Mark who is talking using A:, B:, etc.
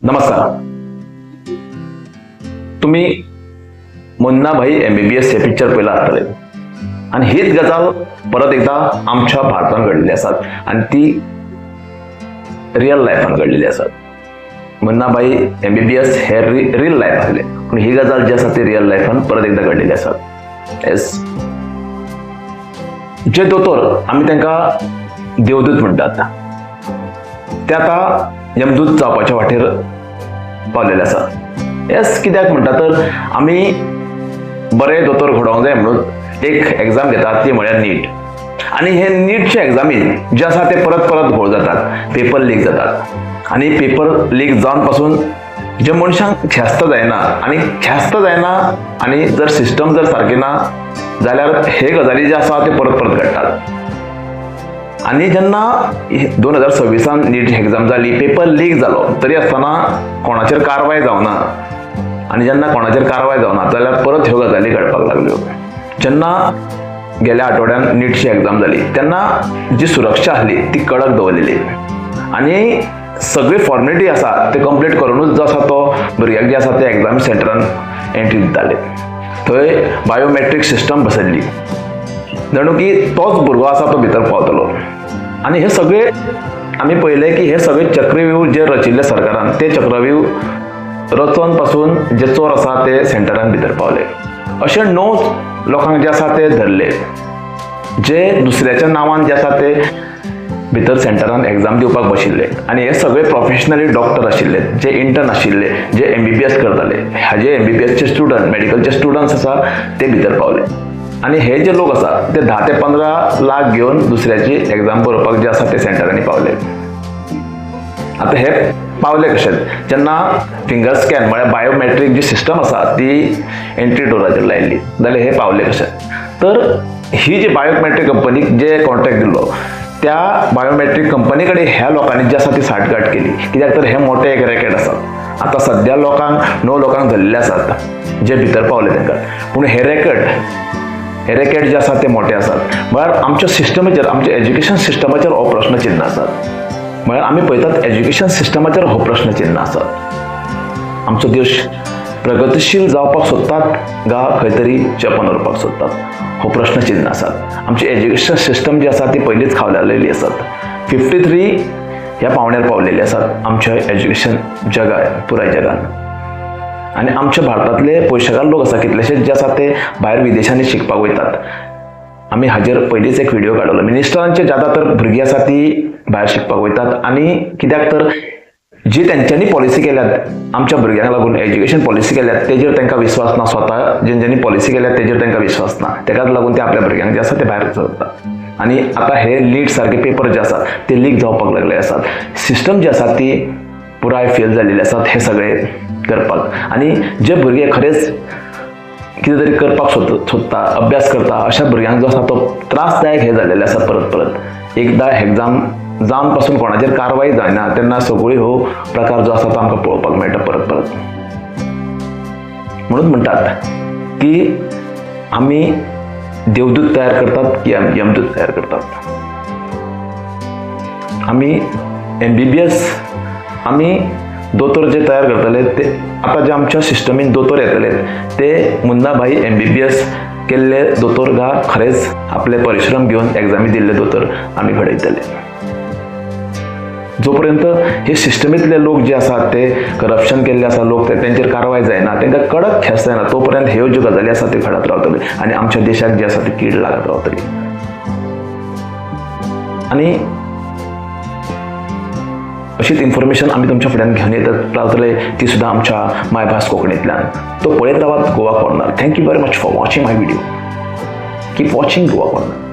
A: नमस्कार. तुमी मुन्नाभाई एमबीबीएस हे पिक्चर पळयला आसतलें आनी हीच गजाल परत एकदां आमच्या भारतान घडलेली आसात आनी ती रियल लायफान घडलेली आसात. मुन्नाभाई एमबीबीएस हे रियल लायफ आसले, पूण ही गजाल जी आसा ती रियल लायफान परत एकदां घडलेली आसात. येस, जे दोतोर आमी तांकां देवदूत म्हणटात ते आतां यमदूत जावपाच्या वाटेर पावलेले आसा. येस, कित्याक म्हणटा तर आमी बरे दोतोर घडोवंक जाय म्हणून एक एग्जाम घेतात, ती म्हळ्यार नीट. आनी हे नीटचे एग्जामीन जे आसा ते परत परत घोळ जातात, पेपर लीक जातात आनी पेपर लीक जावन पासून जे मनशांक ख्यास्त जायना आनी ख्यास्त जायना आनी जर सिस्टम जर सारकी ना जाल्यार हे गजाली जे आसा ते परत परत घडटात. आनी जेन्ना 2026 नीट एग्जाम जाली, पेपर लीक जालो, तरी आसतना कोणाचेर कारवाय जावना. आनी जेन्ना कोणाचेर कारवाय जावना जाल्यार परत ह्यो गजाली घडपाक लागल्यो. जेन्ना गेल्या आठवड्यान नीटची एग्जाम जाली तेन्ना जी सुरक्षा आसली ती कडक दवरलेली आनी सगळी फॉर्मेलिटी आसा ते कंप्लीट करुनूच जो आसा तो भुरग्याक जे आसा ते एग्जाम सेंटरान एंट्री दिताले. थंय बायोमेट्रीक सिस्टम बसयल्ली, जणू की तोच भुरगो आसा तो भितर पावतलो. आनी हे सगळे आमी पळयले की हे सगळे चक्रव्यूह जे रचिल्ले सरकारान, ते चक्रव्यूह रचोन पासून जे चोर आसा ते सेंटरान भितर पावले. अशे णव लोकांक जे आसा ते धरले, जे दुसऱ्याच्या नांवान जे आसा ते भितर सेंटरान एग्जाम दिवपाक बशिल्ले. आनी हे सगळे प्रोफेशनली डॉक्टर आशिल्ले, जे इंटर्न आशिल्ले, जे एमबीबीएस करताले, हाजे एमबीबीएसचे स्टुडंट, मेडिकलचे स्टुडंट्स आसा ते भितर पावले. आनी हे जे लोक आसा ते 10 ते 15 लाख घेवन दुसऱ्याची एग्जाम बरोवपाक जे आसा ते सेंटरांनी पावले. आतां हे पावले कशे? जेन्ना फिंगर स्कॅन म्हळ्यार बायोमेट्रीक जी सिस्टम आसा ती एंट्री डोराचेर लायल्ली जाल्यार हे पावले कशे? तर ही जी बायोमेट्रीक कंपनीक जे कॉन्ट्रॅक्ट दिल्लो, त्या बायोमेट्रीक कंपनी कडेन ह्या लोकांनी जी आसा ती साठगांठ केली. कित्याक तर हे मोठे एक रॅकेट आसात. आतां सद्या लोकांक, णव लोकांक धरलेले आसात जे भितर पावले तांकां, पूण हे रॅकेट जे आसा ते मोठे आसात. म्हळ्यार आमच्या सिस्टमाचेर, आमच्या एज्युकेशन सिस्टमाचेर हो प्रश्न चिन्ह आसात. म्हळ्यार आमी पळयतात, एज्युकेशन सिस्टमाचेर हो प्रश्न चिन्ह आसात. आमचो देश प्रगतीशील जावपाक सोदतात गा खंय तरी चेपन उरपाक सोदतात, हो प्रश्न चिन्ह आसात. आमची एज्युकेशन सिस्टम जी आसा ती पयलींच खावलेली आसात. 53 ह्या पावण्यार पावलेली आसात आमच्या एज्युकेशन जगात, पुराय जगान. आनी आमच्या भारतांतले पयशेकार लोक आसा कितलेशेच जे आसा ते भायर विदेशांनी शिकपाक वयतात. आमी हाजेर पयलींच एक व्हिडिओ काडलो. मिनिस्टरांचे ज्यादा तर भुरगीं आसा ती भायर शिकपाक वयतात. आनी कित्याक तर जी तेंच्यांनी पॉलिसी केल्यात आमच्या भुरग्यांक लागून, एज्युकेशन पॉलिसी केल्यात, तेजेर तांकां विस्वास ना. स्वता जेंच्यांनी पॉलिसी केल्यात तेजेर तांकां विस्वास ना. तेकाच लागून ते आपल्या भुरग्यांक जे आसा ते भायर सरतात. आनी आतां हे नीट सारके पेपर जे आसात ते लीक जावपाक लागले आसात. सिस्टम जी आसा ती पुराय फेल जाल्लेली आसात हे सगळे करपाक. आनी जे भुरगे खरेंच कितें तरी करपाक सोदता, अभ्यास करता, अशा भुरग्यांक जो आसा तो त्रासदायक हे जाल्लेले आसा. परत परत एकदां एग्जाम जावन पासून कोणाचेर कारवाय जायना तेन्ना सगळ्यो ह्यो प्रकार जो आसा तो आमकां पळोवपाक मेळटा परत परत. म्हणून म्हणटात की आमी देवदूत तयार करतात की यमदूत तयार करतात. आमी एमबीबीएस, आमी दोतोर जे तयार करतले ते, आतां जे आमच्या सिस्टमीन दोतोर येतले ते मुन्नाभाई एमबीबीएस केल्ले दोतोर गा खरेंच आपले परिश्रम घेवन एग्जामी दिल्ले दोतोर आमी घडयतले? जोपर्यंत हे सिस्टमींतले लोक जे आसात ते करप्शन केल्ले आसा लोक, ते तेंचेर कारवाय जायना, तांकां कडक ख्यास्त जायना, तो पर्यंत ह्यो ज्यो गजाली आसा त्यो घडत रावतल्यो आनी आमच्या देशाक जे आसा ती कीड लागत रावतली. आनी अशीच इन्फॉर्मेशन आमी तुमच्या फुड्यान घेवन येत रावतले, ती सुद्दां आमच्या मायभास कोंकणींतल्यान. तो पळयत रावात Goa corner. Thank you very much for watching my video. Keep watching Goa Corner.